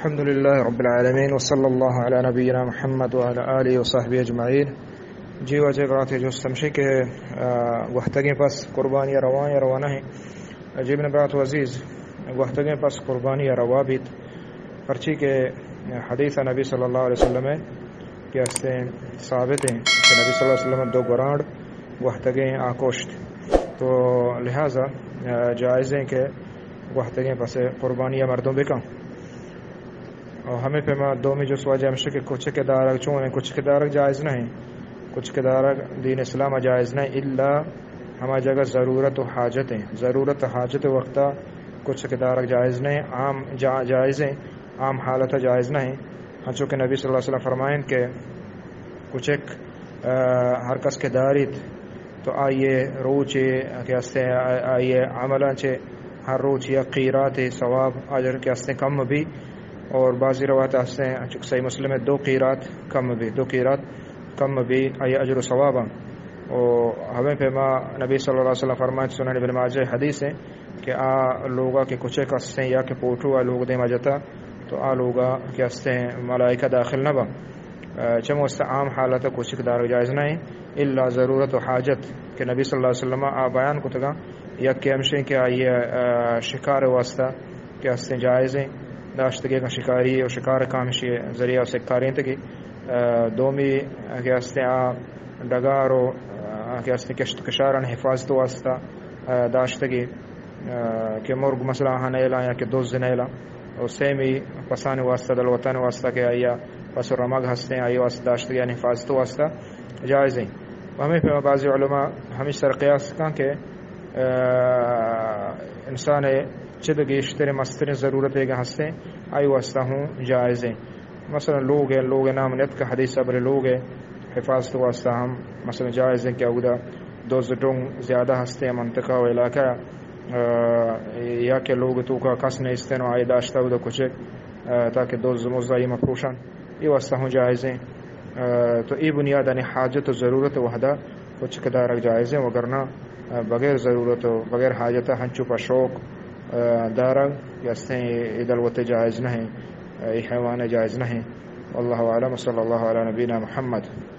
الحمد لله رب العالمين، وصلى الله على نبينا محمد وعلى آله وصحبه أجمعين. جی واجہ، برات، جست ہمیش اِنت کہ، آ، گوہتگیں پس قربانی ءَ رواں یا روا نہ اِنت؟ جی منی برات عزیز، گوہتگیں پس قربانی ءَ روا بیت، پرچی کہ حدیث نبی صلی اللہ علیہ وسلم ءِ کہ ہستیں ثابت اِنت کہ نبی صلی اللہ علیہ وسلم دو گورانڈ گوہتگیں آ کشت، تو لہذا، آ، جائز اِنت کہ گوہتگیں پس قربانی ءَ مردم بکن۔ اور ہمے پیما دومی جست واجہ ہمیش اِنت کہ کچک دارگ چون اِنت؟ کچک دارگ جائز نہ اِنت۔ کچک دارگ دین اسلام ءَ جائز نہ اِنت، الا ہما جگہ ضرورت و حاجت اِنت۔ ضرورت و حاجت ءِ وقت ءَ کچک دارگ جائز نہ اِنت، عام جا-، جائز اِنت، عام حالت ءَ جائز نہ اِنت۔ ہنچو کہ نبی صلی اللہ علیہ وسلم فرمائینت کہ کچک، آ، ہر کس کہ داریت، تو آئی ءِ روچے کہ ہستیں، آ-، آئی ءِ عملاں چہ ہر روچ یک قیراتے ثواب، اجر کہ ہستیں کم بی، اور بعضی روایت ہستیں، چونکہ صحیح مسلم ءَ دو قیرات کم بی، دو قیرات کم بی آئی اجر و ثواباں۔ و ہمے پیما نبی صلی اللہ علیہ وسلم فرمائینت، سنن ابن ماجہ حدیث اِنت کہ آ لوگ ءَ کہ کچک ہستیں یا کہ پوٹو آ لوگ دیما جتا، تو آ لوگ ءَ کہ ہستیں ملائکہ داخل نہ باں۔ آ، چمے واسطہ عام حالت ءَ کچک دارگ جائز نہ اِنت، الا ضرورت و حاجت کہ نبی صلی اللہ علیہ وسلم ءَ آ بیان کتگ اَنت۔ یکے ہمیش اِنت کہ آئی ءَ، آ، شکار ءِ واسطہ کہ ہستیں جائز اِنت، داشتگی اگاں شکاری و شکار کاں ہمیشی ذریعہ ءَ سکارینتگی۔ آ، دومی کہ ہستیں آ ڈگار و، آ، کہ ہستیں کشت کشارانی حفاظت ءِ واسطہ، آ، داشتگی، آ، کہ مرگ مثلاً آہاں نیلاں یا کہ دز نیلاں۔ و سیمی پسانی واسطہ، دلوتانی واسطہ کہ آئی ءَ پس و رمگ ہستیں، آئی واسطہ داشتگی، یعنی حفاظت ءِ واسطہ جائز اِنت۔ و ہمے پیما بعضی علماء ہمیش سر قیاس کن کہ، آ، انسان ءِ چد گیشتر مستریں ضرورت اگاں ہستیں، آئی واسطہ ہوں جائز اِنت۔ مثلاً لوگ ءِ، لوگ ءِ نام نیتک حدیث ءَ، بلے لوگ ءِ حفاظت ءِ واسطہ ہم مثلاً جائز اِنت کہ اودا دز ڈنگ زیادہ ہستیں منطقہ و علاقہ، آ، یا کہ لوگ ءِ توکا کس نیستیں و آئی داشتہ اودا کچک، آ، تاکہ دز مز آئی مہ پروشن، اے واسطہ ہوں جائز اِنت۔ آ، تو اے بنیادانی حاجت و ضرورت ءِ وہدا کچک دارگ جائز اِنت، وگرنہ، آ، بغیر ضرورت و بغیر حاجت ءَ ہنچو پہ شوق، آ، دارگ کہ ہستیں اے دلوتے جائز نہ اِنت، آ، اے حیوان جائز نہ اِنت۔ واللہ اعلم، صلی اللہ علی نبینا محمد۔